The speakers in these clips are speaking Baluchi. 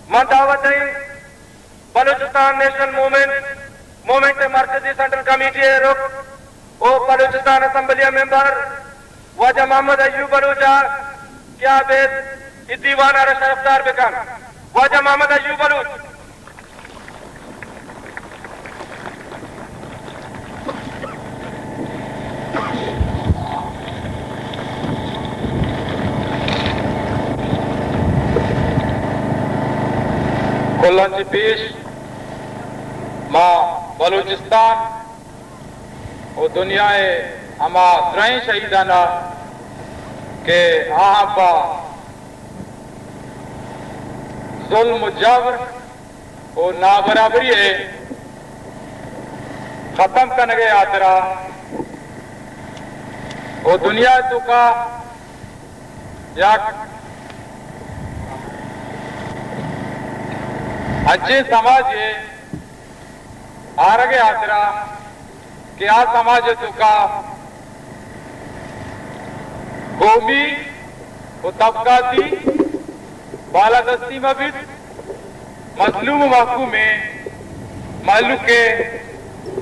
من دعوت دئیں بلوچستان نیشنل موومنٹ، موومنٹ مرکزی سینٹرل کمیٹی ءِ رکن و بلوچستان اسمبلی ءِ ممبر واجہ محمد ایوب بلوچ ءَ کہ آ بیت اے دیوان ءَ را شرفدار بکن۔ واجہ محمد ایوب بلوچ۔ کلاں چہ پیش ما بلوچستان و دنیا ءِ ہما درائیں شہیدانا کہ آہاں پہ ظلم و جبر و نابرابری ءِ ختم کنگ ءِ ہاترا و دنیا ءِ توکا یک انچیں سماجے آرگ ءِ ہاترا کہ آ سماج ءِ توکا قومی و طبقاتی بالادستی مہ بیت، مظلوم و محکومیں مہلوک ءِ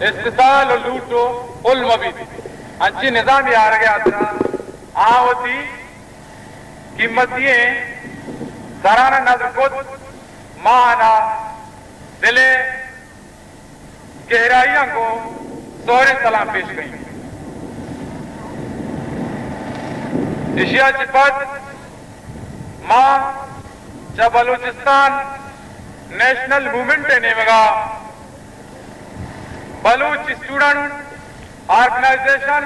استحصال و لوٹ و پل مہ بیت۔ انچیں نظامے آرگ ءِ ہاترا آ وتی قیمتی ایں سران ءَ ندر کت، ما آناں دل ءِ گہرائیاں گوں سہریں سلام پیش کئیں۔ ایشی ءَ چہ پد ما چہ بلوچستان نیشنل موومنٹ ءِ نیمگ ءَ بلوچ اسٹوڈنٹ آرگنائزیشن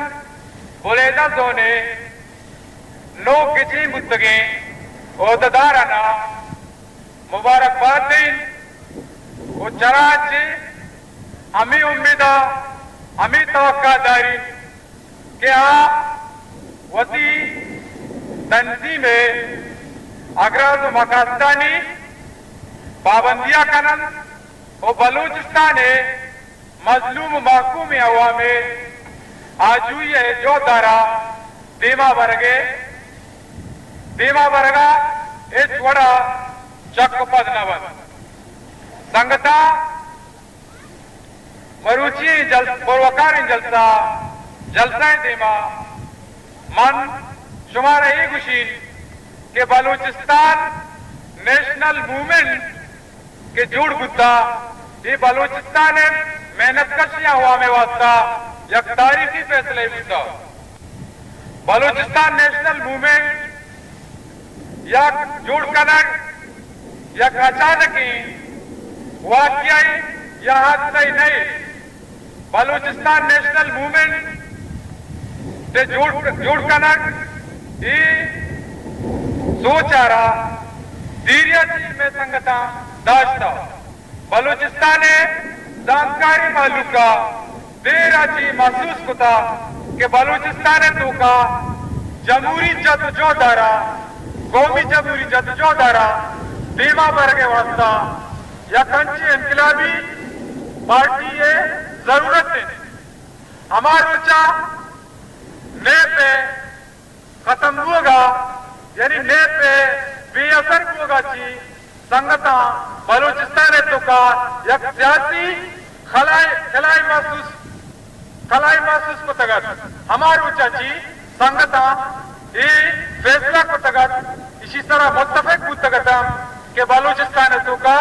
بلیدہ زون ءِ نوک گچین بوتگیں عہدیدارانا مبارکباد دئیں و چراچی ہمے امیدا، ہمے توقع داریں کہ آ وتی تنظیم ءِ اغراض و مقاصدانی پابندیا کننت و بلوچستان ءِ مظلوم و محکومیں عوام ءِ آجوئی ءِ جہد ءَ را دیما برگ ءِ، دیما برگ ءَ ہچ وڑا چک و پد نہ بنت۔ سنگتاں، مروچی جل-، بروکاریں جلسہ، جلسہ ءِ دیما من شمارا اے گوشیں کہ بلوچستان نیشنل موومنٹ کہ جوڑ بوتا، اے بلوچستان ءِ محنت کشیں عوام ءِ واسطہ یک تاریخی فیصلہ بوتا۔ بلوچستان نیشنل موومنٹ یک جوڑ کنگ، یک اچانکیں واقعہ یا حادثہ نہ اِنت۔ بلوچستان نیشنل موومنٹ ءِ جوڑ، جوڑ کنگ اے سوچ ءَ را دیریا چہ مئے سنگتاں داشتہ۔ بلوچستان ءِ زانتکاریں مہلوک ءَ دیر ءَ چہ محسوس کتا کہ بلوچستان ءِ توکا جمہوری جدوجہد ءَ را، قومی جمہوری جدوجہد ءَ را دیما برگ ءِ واسطہ یک انچیں انقلابی پارٹی ءِ ضرورت اِنت۔ ہما روچا نیپ ءِ ختم بوگا، یعنی نیپ ءِ بے اثر بوگا چہ سنگتاں بلوچستان ءِ توکا یک سیاسی خلائی، خلائی محسوس، خلائی محسوس کتگ ات۔ ہما روچا چہ سنگتاں اے فیصلہ کتگ ات، ایشی سرا متفق بوتگ اتاں کہ بلوچستان ءِ توکا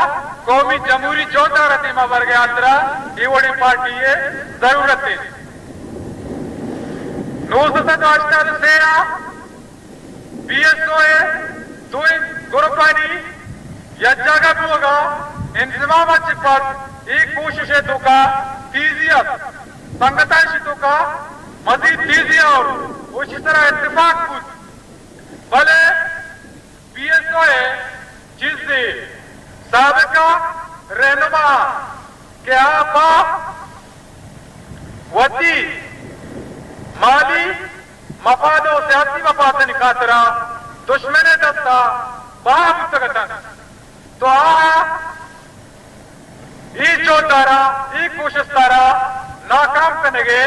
قومی جمہوری جہد ءَ را دیما برگ ءِ ہاترا اے وڑیں پارٹی ءِ ضرورت اِنت۔ نوزدہ سد ءُ ہشتاد ءُ سے ءَ بی ایس او ءِ دوئیں گروپانی یک جاگہ بوگ ءَ انضمام ءَ چہ پد اے کوشش ءِ توکا تیزی ات۔ سنگتاں ایشی توکا مزید تیزی آورت ءُ ایشی سرا اتفاق بوت۔ بلے بی ایس او ءِ چیزے سابقہ رہنما کہ آ پہ وتی مالی مفاد ءُ سیاسی مفادانی خاطرا دشمن ءِ دستا بہا بوتگ اتنت، تو آ اے جہد ءَ را، اے کوشست ءَ را ناکام کنگ ءِ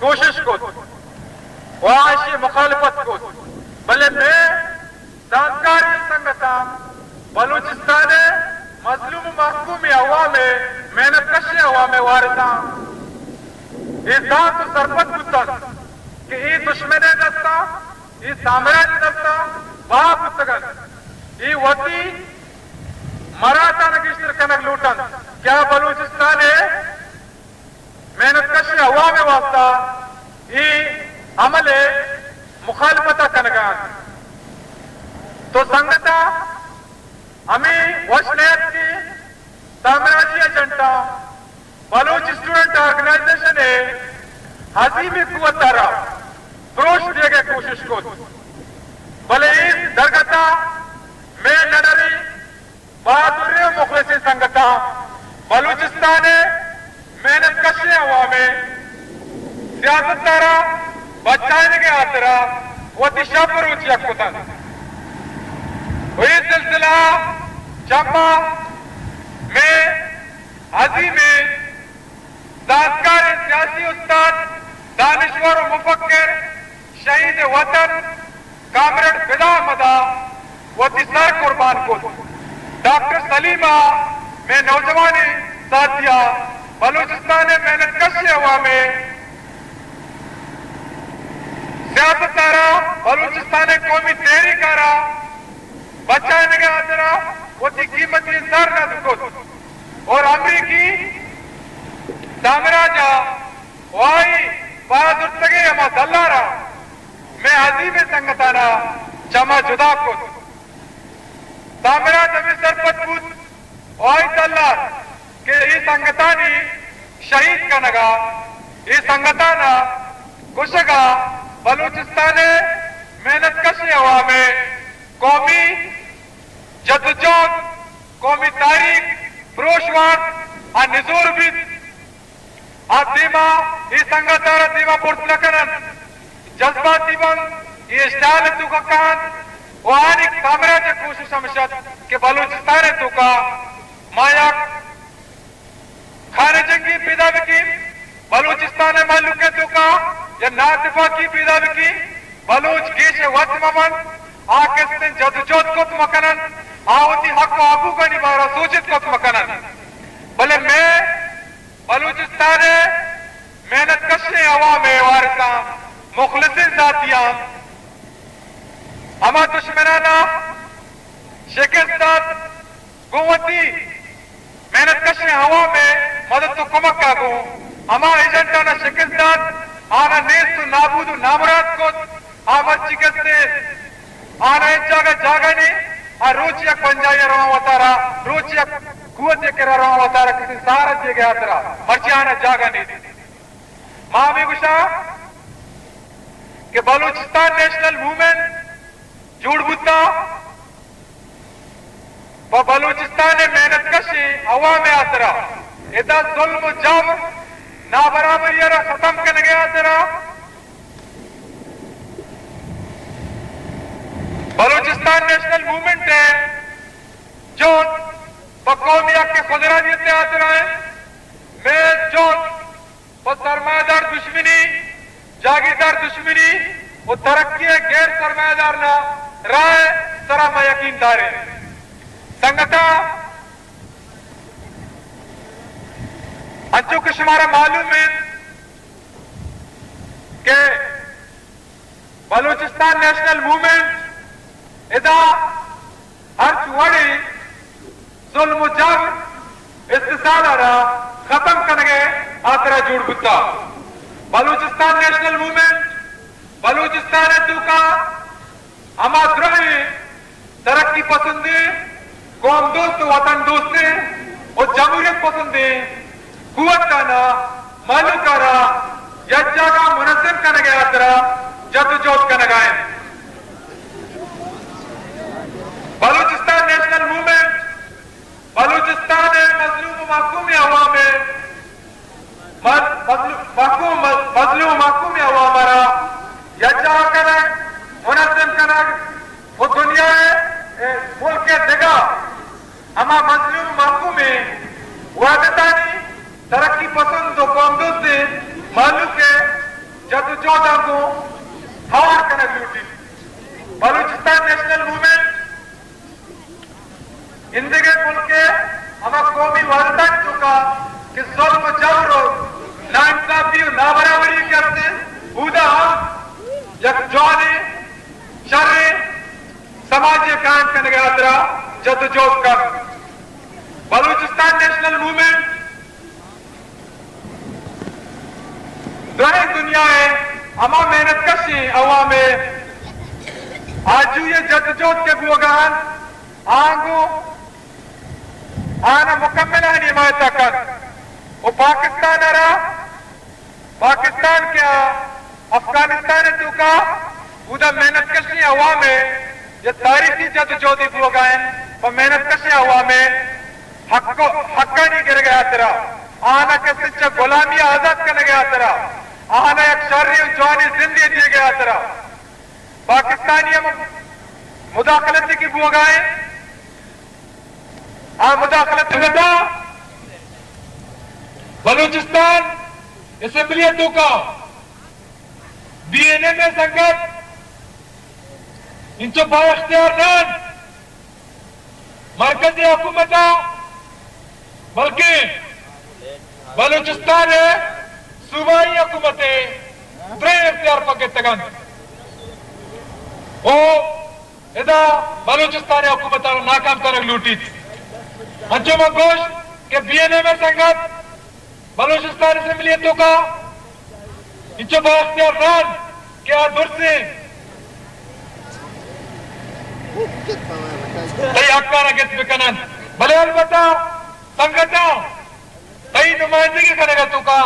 کوشش کت ءُ آ ایشی ءِ مخالفت کت، بلے مئے زانتکاریں سنگتاں بلوچستان ءِ مظلوم و محکوم عوام ء، محنت کشیں عوام ء وارثاں اے زانت و سرپد بوتنت کہ اے دشمن ء دستا، اے سامراج ء دستا بہا بوتگ انت۔ اے وتی مراتان گیشتر کنگ لوٹنت کہ آ بلوچستان ء محنت کشیں عوام ء واسطہ اے عمل ء مخالفت ء کنگ ء انت۔ تو سنگتاں، ہمے وش نہ ات کہ سامراجی ایجنٹاں بلوچ اسٹوڈنٹ آرگنائزیشن ء عظیمیں قوت ء را پروش دیگ ء کوشش کت، بلے اے درگت ء مئے نڈریں بہادریں و مخلصیں سنگتاں بلوچستان ء محنت کشیں عوام ء سیاست ء را بچائینگ ء ہاترا وتی شپ روچ یک کتنت و اے سلسلہ چماں مئے عظیمیں زانتکاریں سیاسی استاد، دانشور و مفکر، شہید وطن کامریڈ فدا احمد ء وتی سر قربان کت۔ ڈاکٹر سلیم ء مئے نوجوانیں ساتھی ء بلوچستان ء محنت کشیں عوام ء سیاست ء را، بلوچستان ء قومی تحریک ء را بچائینگ ء ہاترا وتی قیمتی سر ندر کت اور امریکی سامراج ء و آئی پاہ زرتگیں ہما دلار ء مئے عظیمیں سنگتان ء چما جدا کت۔ سامراج ہمے سرپد بوت و آئی دلار کہ اے سنگتانی شہید کنگ ء، اے سنگتان ء کشگ ء بلوچستان ء محنت کشیں عوام ء قومی جدوجہد، قومی تاریخ پروش وارت ء نزور بیت۔ آ دیما اے سنگت ء را دیما برت نہ کن انت، جذباتی بنت، اے اشتعال ء توکا کاینت و آنی سامراج ء کوشش ہمش ات کہ بلوچستان ء توکا ما یک خانہ جنگی پیدا بکیں، بلوچستان ء مہلوک ء توکا یا ناتفاقی پیدا بکیں، بلوچ گیش ء وت مہ بنت، آ کستیں جدوجہد کت مہ کن انت، آ وتی حق و حقوقانی بارہ ء سوچت کت مہ کن انت۔ بلے مئے بلوچستان ء محنت کشیں عوام ء وارثاں، مخلصیں ساتھیاں، ہما دشمنانا شکست دات، گوں وتی محنت کشیں عوام ء مدد و کمک ء گوں ہما ایجنٹانا شکست دات، آنا نیست و نابود و نامراد کت۔ آ مرچی کستے آنا ہچ جاگہ جاگہ نے، آ روچ یک بنجاہی ء رواں وتارا، روچ یک قوت ء کرا رواں وتارا کسی سہارا دیگ ء ہاترا، مرچی آنا جاگہ نے۔ ما ہمے گوشاں کہ بلوچستان نیشنل موومنٹ جوڑ بوتا پہ بلوچستان ء محنت کشیں عوام ء ہاترا، ادا ظلم و جبر، نابرابری ء را ختم کنگ ء ہاترا بلوچستان نیشنل موومنٹ ء جہد پہ قومی حق خودارادیت ء ہاترا انت۔ مئے جہد پہ سرمایہ دار دشمنی، جاگیردار دشمنی و ترقی ء غیر سرمایہ دار نا راہ ء سرا ما یقین داریں۔ سنگتاں، انچو کہ شمارا معلوم انت کہ بلوچستان نیشنل موومنٹ ادا ہرچ وڑیں ظلم و جبر، استحصال ء را ختم کنگ ء ہاترا جوڑ بوتا۔ بلوچستان نیشنل موومنٹ بلوچستان ء توکا ہما درہیں ترقی پسندیں، قوم دوست و وطن دوستیں و جمہوریت پسندیں قوت آنا مہلوک ء را یک جاگہ منظم کنگ ء ہاترا جدوجہد کنگ ء انت۔ بلوچستان نیشنل موومنٹ بلوچستان ء مظلوم و محکوم عوام ء مظ-، مظلوم، محکوم، مظلوم و محکوم عوام ء را یکجاہ کنگ، منظم کنگ و دنیا ء، ء ملک ء دگہ ہما مظلوم و محکومیں وحدتانی ترقی پسند و قوم دوستیں مہلوک ء جدوجہداں گوں ہوار کنگ لوٹیت۔ بلوچستان نیشنل موومنٹ ایندگہ ملک ء ہما قومی وحدت ءِ توکا کہ ظلم و جبر و ناانصافی و نابرابری کہ است انت، اودا ہم یک جوانیں شریں سماجے قائم کنگ ءِ ہاترا جد و جہد کنت۔ بلوچستان نیشنل موومنٹ درہیں دنیا ءِ ہما محنت کشیں عوام ءِ آجوئی ءِ جد و جہد کہ بوگا انت، آنگو آناں مکمل آنی حمایت ءَ کنت و پاکستان ءَ را، پاکستان کہ آ افغانستان ءِ توکا اودا محنت کشیں عوام ءِ یا تاریخی جد و جہدے بوگا انت، پہ محنت کشیں عوام ءِ حق، حقانی گرگ ءِ ہاترا، آناں کس چہ غلامی ءَ آزاد کنگ ءِ ہاترا، آناں یک شریں و جوانیں زندے دیگ ءِ ہاترا پاکستانی ہم مداخلتے کہ بوگا انت، آ مداخلت نہ دا۔ بلوچستان اسمبلی ءِ توکا بی این ایم ءِ سنگت انچو با اختیار نہ انت مرکزی حکومت ءَ، بلکیں بلوچستان ءِ صوبائی حکومت ءَ دریں اختیار پہ گپتگ انت۔ او ادا بلوچستان ءِ حکومت ءَ را ناکام کنگ لوٹیت۔ انچو من گوشت کہ بی این ایم ءِ سنگت بلوچستان اسمبلی ءِ توکا انچو با اختیار نہ انت کہ آ درسیں تئی حقاں را گپت بکن انت، بلے البتہ سنگتاں، تئی نمائندگی کنگ ءِ توکا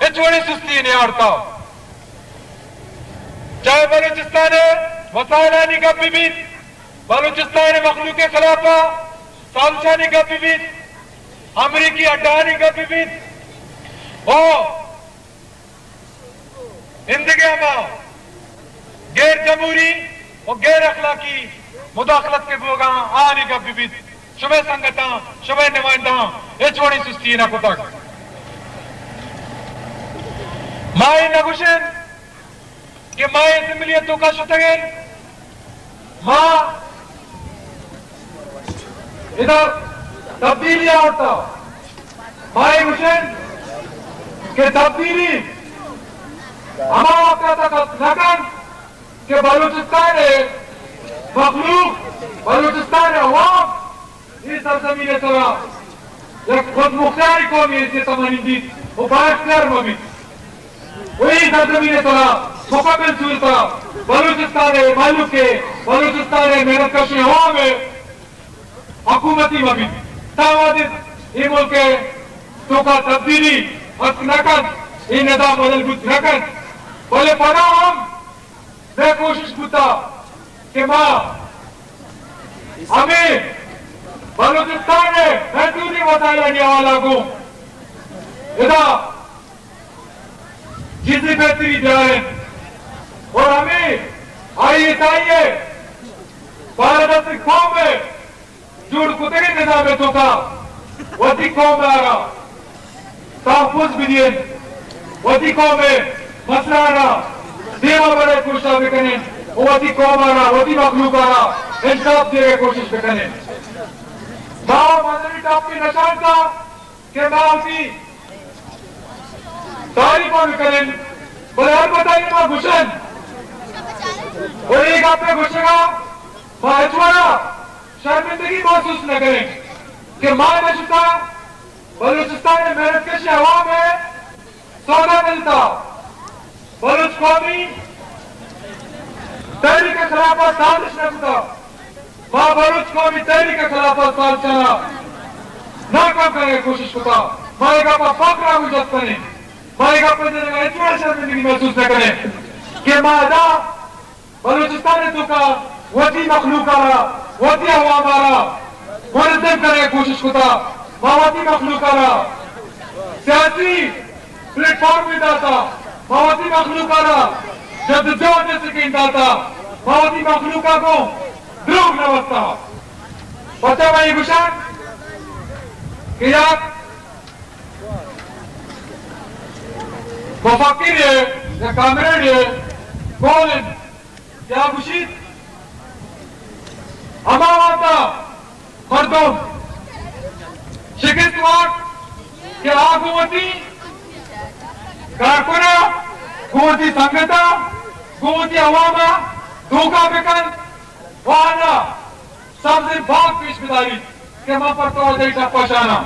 ہچ وڑیں سستی نیاورتا۔ چاہے بلوچستان ءِ وسائلانی گپ بہ بیت، بلوچستان ءِ مخلوق ءِ خلاف ءَ سازشانی گپ بہ بیت، امریکی اڈانی گپ بہ بیت، او ایندگہ ہما غیر جمہوری و غیر اخلاقی مداخلت کہ بوگا آنی گپ بہ بیت، شمئے سنگتاں، شمئے نمائندہاں ہچ وڑیں سستی نہ کتگ۔ ما اے نہ گوشیں کہ ما اسمبلی ءِ توکا شتگیں، ما ادا تبدیلی آورتا۔ ما اے گوشیں کہ تبدیلی ہما وقت ءَ تک نہ کنت کہ بلوچستان ءِ مخلوق، بلوچستان ءِ عوام اے سرزمین ءِ سرا یک خود مختاری قومی حیثیت ءَ منندیت و با اختیار مہ بیت و اے سرزمین ءِ سرا مکمل صورت ءَ بلوچستان ءِ مہلوک ءِ، بلوچستان ءِ محنت کشیں عوام ءِ حکومتی مہ بیت۔ تا وہدے اے ملک ءِ توکا تبدیلی اتک نہ کنت، اے نظام بدل بوت نہ کنت، بلے پدا ہم مئے کوشش بوتا کہ ما ہمے بلوچستان ءِ محدودیں وسائلانی حوالہ گوں ادا چیزے بہتری بیاریں اور ہمے آئی ایس آئی ءِ بالادست قوم ءِ جوڑ کتگیں نظام ءِ توکا وتی قوم ءَ را تحفظ بدیت، وتی قوم ءِ مسئلہ ءَ را دیما برے کوشش بکنیں و وتی قوم ءَ را، وتی مخلوق ءَ را انصاف دیگ ءِ کوشش بکنیں۔ ما مذہبی ٹاپک نشان کا کہ ما وتی تعریف ءَ بکنیں، بلے البتہ اے ما گوشن و اے گپ ءِ گوشگ ءَ ما ہچ وڑا شرمندگی محسوس نہ کنیں کہ ما نہ شتا بلوچستان ءِ محنت کش عوام ءِ سودا نہ دتا، بلوچ قومی تحریک ءِ خلاف ءَ سازش نہ کتا۔ ما بلوچ قومی تحریک ءِ خلاف ءَ سازشاں ناکام کنگ ءِ کوشش کتا۔ ما اے گپ ءَ فخر ءَ گوں جت کنیں۔ ما اے گپ ءَ جنگ ءَ ہچ وڑا شرمندگی محسوس نہ کنیں کہ ما ادا بلوچستان ءِ توکا وتی مخلوق ءَ را، وتی عوام ءَ را منظم کنگ ءِ کوشش کتا۔ ما وتی مخلوق ءَ را سیاسی پلیٹ فارم داتا، ما وتی مخلوق ءَ را جدوجہد ءِ سکین داتا، ما وتی مخلوق ءَ گوں دروگ نہ وتا۔ پدا ما اے گوشاں کہ یک مفکرے یا کامریڈے قول انت، یا گوشیت، ہما وہدا مردم شہ کہ آ گوں وتی کارکناں، گوں وتی سنگتاں، گوں وتی عوام ءَ دھوکہ بہ کنت، وانہ سبزیں باگ پیش بداریت کہ من پر تو تئی ٹپ ءَ شاناں،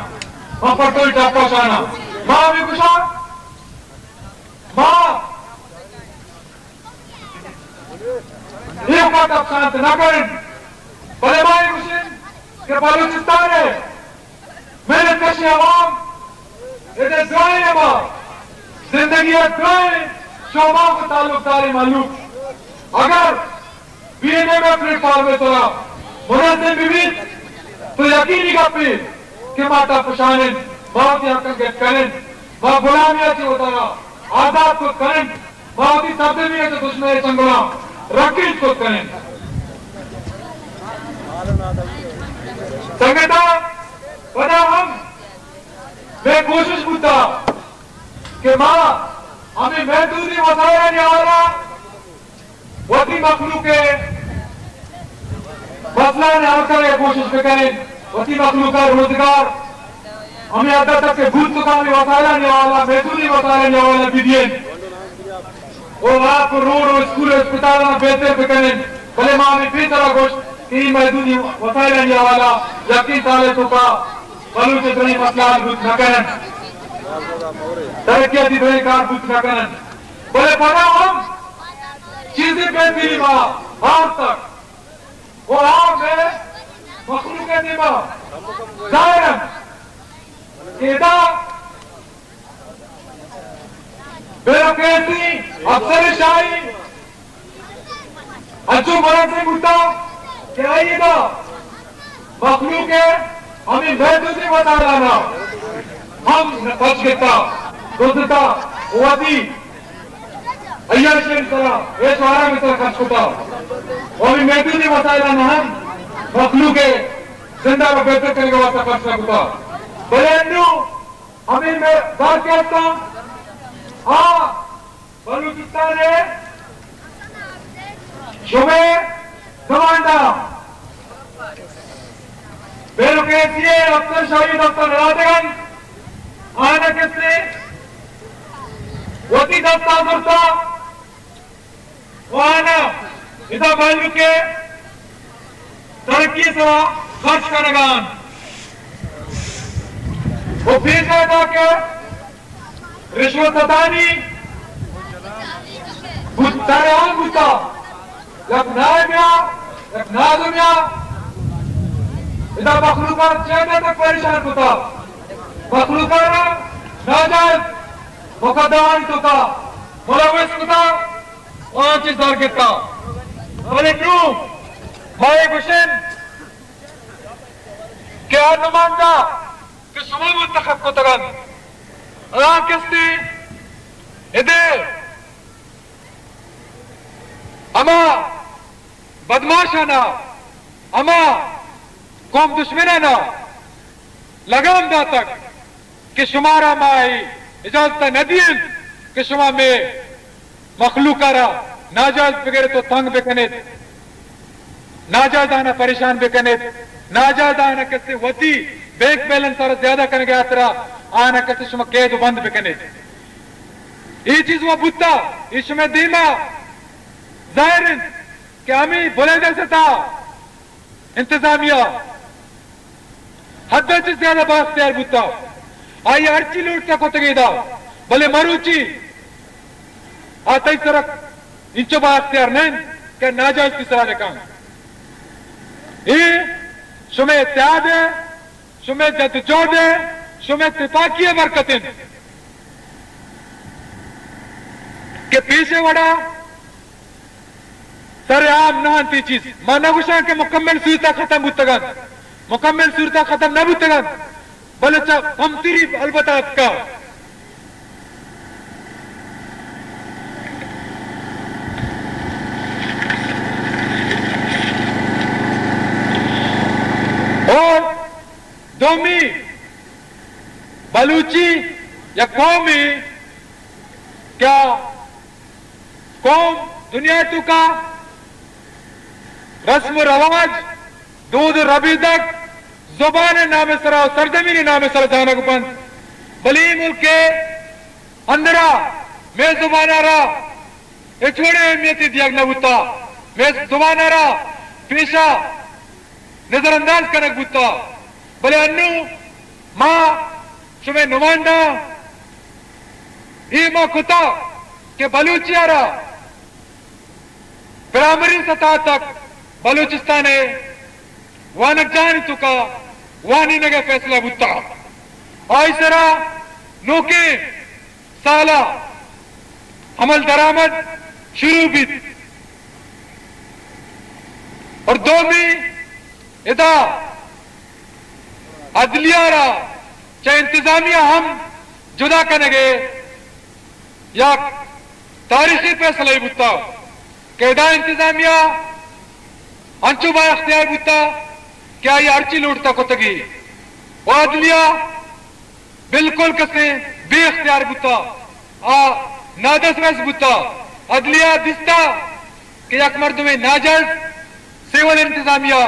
من پر تو ٹپ ءَ شاناں۔ ما ہمے گوشاں، ما ایوکا ٹپ شانت نہ کنیں، بلے ما اے گوشیں کہ بلوچستان ءِ محنت کشیں عوام، ادے درائیں نیمگا زندگی ءِ درائیں شعبہ کو تعلق داریں مھلوک اگر بی این ایم ءِ پلیٹ فارم ءِ سرا منظم بہ بیت تو یقینی گپے کہ ما ٹپ شانیں، ما وتی حقاں گپت کنیں، ما غلامی ءَ چہ وتارا آزاد کت کنیں، ما وتی سرزمین ءَ چہ دشمن ءِ چنگلاں رکیت کت کنیں۔ سنگتاں، پدا ہم مئے کوشش بوتا کہ ما ہمے محدودیں وسائلانی حوالہ وتی مخلوق ءِ مسئلہ ءَ حل کنگ ءِ کوشش بکنیں، وتی مخلوق ءَ روزگار ہمے حد تک کہ بوت کت ہمے وسائلانی حوالہ، محدودیں وسائلانی حوالہ بدئیں۔ او آپ روڈ و اسکول و اسپتالاں بہتر بکنیں، بلے ما ہمے پیسرا گوشت کہ اے محدودیں وسائلانی حوالہ یکیں سال ءِ توکا بلوچ ءِ درائیں مسئلہ حل بوت نہ کنن، ترقیاتی درائیں کار بوت نہ کنن، بلے پدا ہم چیزے بہتری ما آرتگ۔ و آ مئے مخلوق ءِ دیما ظاہر انت کہ ادا بیوروکریسی، افسر شاہی انچو منظم بوتا کہ آئی ادا مخلوق ءِ ہمے محدودیں وسائلانا ہم پچ گتا، دزتا، وتی عیاشی ءِ سرا، عیش و آرام ءِ سرا خرچ کتا۔ و ہمے محدودیں وسائلانا ہم مخلوق ءِ زند ءَ را بہتر کنگ ءِ واسطہ خرچ نہ کتا۔ بلے انوں ہمے مئے زر کہ استاں، آ بلوچستان ءِ شمئے نمائندہ بیوروکریسی ءِ افسر شاہی دفتا نراتگ انت، آیانا کسے وتی دستا زرتا و آیانا ادا مہلوک ءِ ترقی ءِ سرا خرچ کنگا انت۔ و پیش ادا کہ رشوت ستانی بوت، سر عام بوتا، یک نائبیا، یک نازمیا، ادا مخلوقا چہ حد تک پریشان کتا، مخلوقا را ناجائز مقدمانی توکا ملوث کتا، آنچی زر گتا۔ بلے نوں ما اے گوشن کہ آ نمائندہ کہ شما منتخب کتگ انت، آ کسے ادے ہما بدماشانا، ہما قوم دشمنانا لگام داتگ کہ شمارا ما اے اجازت نہ دئیں کہ شما مئے مخلوق ءَ را ناجائز بگرت و تنگ بکنیت، ناجائز آنا پریشان بکنیت، ناجائز آنا کسے وتی بینک بیلنس ءَ را زیادہ کنگ ءِ ہاترا آنا کسے شما قید و بند بکنیت۔ اے چیز و بوتا، اے شمئے دیما ظاہر انت کہ ہمے بلیدہ ستا انتظامیہ حد ءَ چہ زیادہ بااختیار بوتا۔ آئی ہرچی لوٹتا کتگ ادا، بلے مروچی آ تئی سرا انچو بااختیار نہ انت کہ ناجائز تئی سرا بکن۔ اے شمئے اتحاد ءِ، شمئے جدوجہد ءِ، شمئے تپاکی ءِ برکت انت کہ پیش ءِ وڑا سر عام نہ انت اے چیز۔ ما نہ گوشاں کہ مکمل صورتا ختم بوتگ انت، مکمل صورتا ختم نہ بوتگ انت، بلے چہ کمتری البتہ اتکا۔ اور دومی، بلوچی یک قومے کہ قوم دنیا توکا رسم و رواج، دود و ربیدگ، زبان ءِ نام ءِ سرا و سرزمین ءِ نام ءِ سرا زانگ بنت، بلے اے ملک ءِ اندرا مئے زبان ءَ را ہچ وڑیں اہمیتے دیگ نہ بوتا، مئے زبان ءَ را پیشا نظر انداز کنگ بوتا، بلے انوں ما شمئے نمائندہ اے ما کتا کہ بلوچی ءَ را پرائمری سطح تک بلوچستان ءِ وانگجاہانی توکا وانینگ ءِ فیصلہ بوتا۔ آئی سرا نوکیں سالا عمل درآمد شروع بیت۔ اور دومی ادا عدلیہ را چہ انتظامیہ ہم جدا کنگے یک تاریخی فیصلہ بوتا کہ ادا انتظامیہ انچو با اختیار بوتا کہ آئی ہرچی لوٹتا کتگی و عدلیہ بالکل کسے بے اختیار بوتا، آ نادسترس بوتا۔ عدلیہ دیستا کہ یک مردمے ناجائز سول انتظامیہ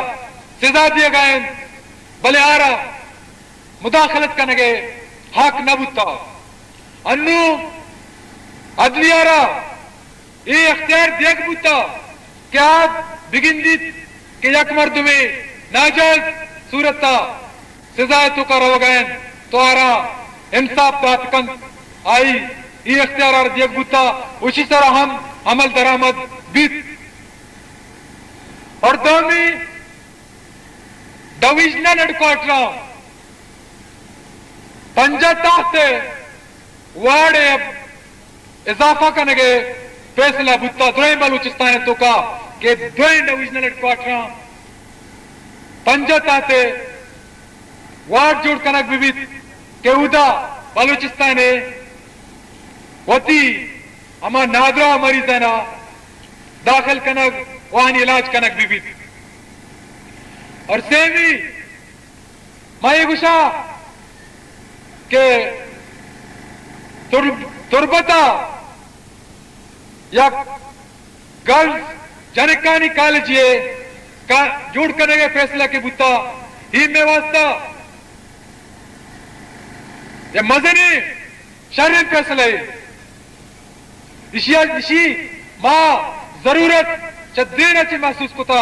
سزا دیگا انت، بلے آرا مداخلت کنگے حق نہ بوتا۔ انوں عدلیہ را اے اختیار دیگ بوتا کہ آ بگندیت کہ یک مردمے ناجائز صورتا سزا ءِ توکا روگا انت تو آرا انصاف دات کنت، آئی اے اختیار آرا دیگ بوتا، اشی سرا ہم عمل درآمد بیت۔ اور دومی ڈویژنل ہیڈ کوارٹراں پنجاہ تحت وارڈ ءَ اضافہ کنگ ءِ فیصلہ بوتا، دوئیں بلوچستان ءِ توکا کہ دوئیں ڈویژنل ہیڈ کوارٹراں پنجاہ تحت وارڈ جوڑ کنگ بہ بیت کہ اودا بلوچستان ءِ وتی ہما نادراہ مریضانا داخل کنگ و آہانی علاج کنگ بہ بیت۔ اور سیمی ما اے گوشاں کہ تر-، تربت ءَ یک گرلز جنکانی کالجے کا-، جوڑ کنگ ءِ فیصلہ کہ بوتا، اے مئے واسطہ یک مزنیں شریں فیصلہ اے۔ اشی ءَ، اشی ما ضرورت چہ دین ءَ چہ محسوس کتا۔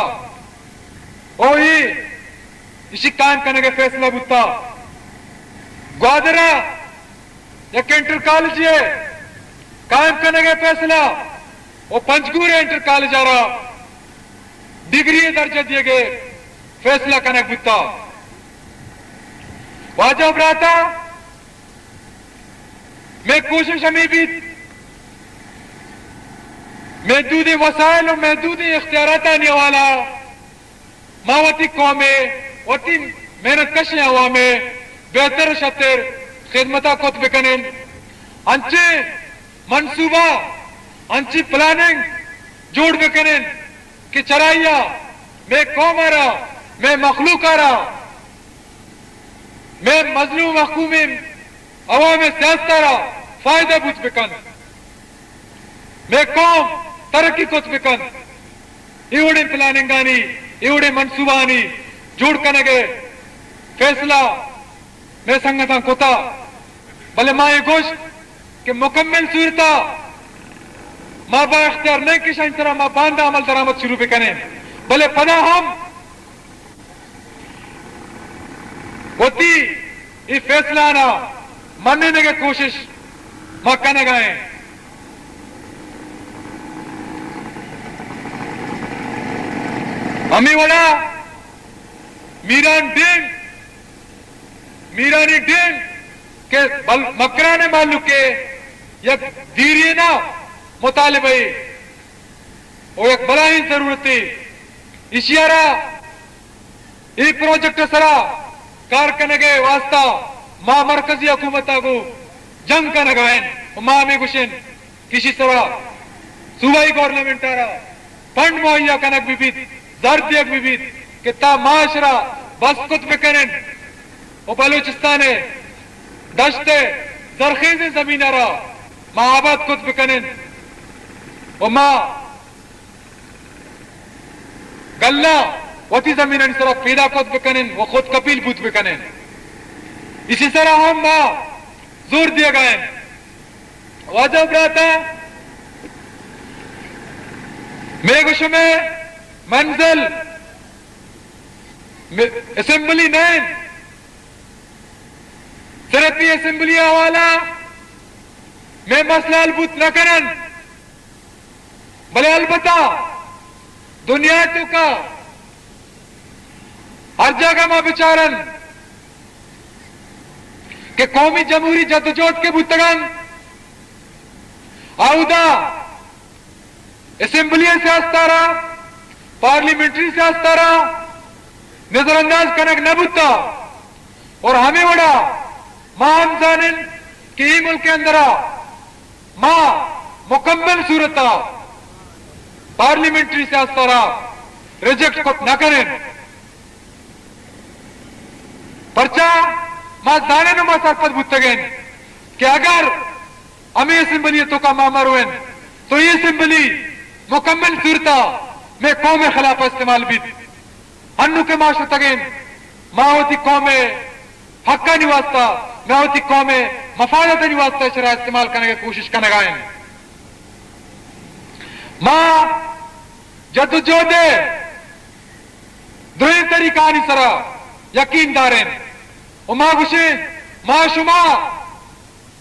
او اے اشی قائم کنگ ءِ فیصلہ بوتا۔ گوادر ءَ یک انٹر کالج ءِ قائم کنگ ءِ فیصلہ، او پنجگور ءِ انٹر کالج ءَ را ڈگری ءِ درجہ دیگ ءِ فیصلہ کنگ بوتا۔ واجہ براتاں، مئے کوشش ہمے بیت، محدودیں وسائل و محدودیں اختیاراتانی حوالہ ما وتی قوم ءِ، وتی محنت کشیں عوام ءِ بہتر و شتر خدمت ءَ کت بکنیں۔ انچیں منصوبہ، انچیں پلاننگ جوڑ بکنیں کہ چرائی ءَ مئے قوم ءَ را، مئے مخلوق ءَ را، مئے مظلوم محکومیں عوام ءِ سیاست ءَ را فائدہ بوت بکنت، مئے قوم ترقی کت بکنت۔ اے وڑیں پلاننگانی، اے وڑیں منصوبہانی جوڑ کنگ ءِ فیصلہ مئے سنگتاں کتا، بلے ما اے گوشت کہ مکمل صورتا ما با اختیار نہ کہ شاہین سرا ما باندا عمل درآمد شروع بکنیں، بلے پدا ہم وتی اے فیصلہ آنا مننگ ءِ کوشش ما کنگا ایں۔ ہمے وڑا میران ڈیم، میرانی ڈیم کہ بل-، مکران ءِ مہلوک ءِ یک دیرینہ مطالبہ ءُ یک بلاہیں ضرورتے، ایشی ءَ را اے پروجیکٹ ءِ سرا کار کنگ ءِ واسطہ ما مرکزی حکومت ءَ گوں جنگ کنگ ءَ ایں ءُ ما ہمے گوشیں کہ ایشی سرا صوبائی گورنمنٹ ءَ را فنڈ مہیا کنگ بہ بیت، زر دیگ بہ بیت کہ تا ما اشرا بس کت بکنیں ءُ بلوچستان ءِ دشت ءِ زرخیزیں زمین ءَ را ما آباد کت بکنیں ءُ ما گلہ وتی زمینانی سرا پیدا کت بکنن و خود کفیل بوت بکنن۔ اسی سرا ہم ما زور دیگا ہیں۔ واجہ براتاں، مئے گو شمئے منزل مئے اسمبلی نہ انت۔ صرف یہ اسمبلی حوالہ مئے مسئلہ حل بوت نہ کنن، بلے البتہ دنیا توکا ہر جاگہ ما بچارن کہ قومی جمہوری جدوجہد کہ بوتگن، آودا اسمبلی سیاست ءَ را، پارلیمنٹری سیاست ءَ را نظر انداز کنگ نہ بوتا۔ اور ہمے وڑا ما ہم زانن کہ اے ملک ءِ اندرا ما مکمل صورت ءَ پارلیمنٹری سیاست ءَ را ریجیکٹ کت نہ کنن۔ پرچا ما زانن و ما سرپد بوتگین کہ اگر ہمے اسمبلی توکا ما مروین تو اے اسمبلی مکمل صورتا مئے قوم خلاف استعمال بیت۔ ہنو کہ ما شتگین، ما وتی قوم حقانی واسطہ، ما وتی قوم مفاداتانی واسطہ شرا استعمال کنگے کوشش کنگائیں۔ ما جدوجہد درہیں طریقانی سرا یقین دارین و ما گوشین، ما شما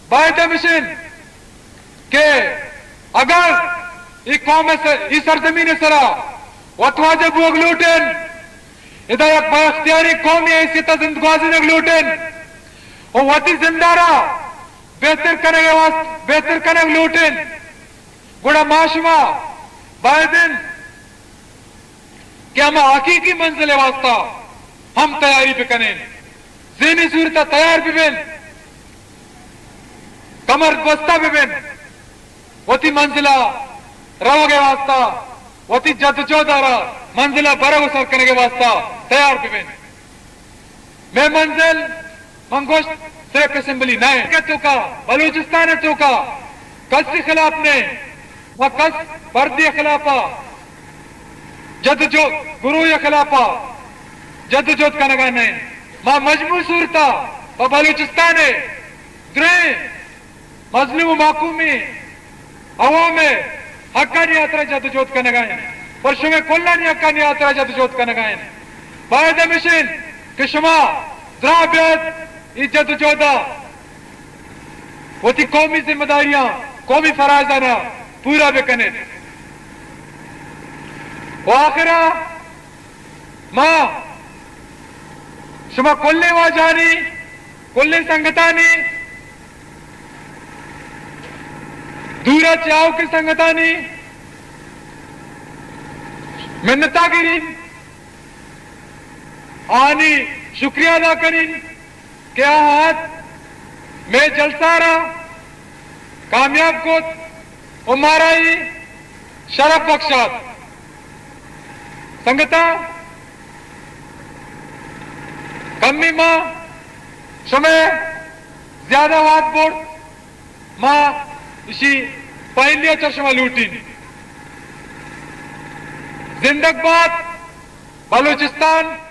باید ہمشین کہ اگر ای قوم س-، ای سرزمین سرا وتواجہ بوگ لوٹین، ادا یک با اختیاری قومی حیثیت زندگوازینگ لوٹین و وتی زندارا بہتر کنگ واست-، بہتر کنگ لوٹین، گڑا ما شما بایدن کہ ہما حقیقی منزل ءِ واسطہ ہم تیاری بکنیں، ذہنی صورت ءَ تیار ببین، کمر بستہ ببین، وتی منزل ءَ روگ ءِ واسطہ، وتی جدوجہد ءَ را منزل ءَ برگ ءُ سر کنگ ءِ واسطہ تیار ببین۔ مئے منزل، من گوشت، صرف اسمبلی نہ انت۔ کہ توکا، بلوچستان توکا کسی خلاف نہ انت، ما کس پردے خلافا جدوجہد، گروہ خلافا جدوجہد کنگا نہ انت۔ ما مجموعی صورتا پہ بلوچستان درہیں مظلوم و محکومیں عوام ءِ حقانی ہاترا جدوجہد کنگا انت، پر شمئے کلانی حقانی ہاترا جدوجہد کنگا انت۔ باید ہمیش انت کہ شما دراہ بیاد ای جدوجہدا وتی قومی ذمہ داریاں، قومی فرائضانا پورا بکنیت۔ و آخرا ما شما کلیں واجہانی، کلیں سنگتانی، دورا چہ آؤکیں سنگتانی منتا گرین، آنی شکریہ ادا کرین کہ آ ات مئے جلسہ را کامیاب کت و مارا ای شرف بخشات۔ سنگتاں، کمی ما شمئے زیادہ وات برت، ما اشی پہلی چہ شما لوٹین۔ زندگ بات بلوچستان۔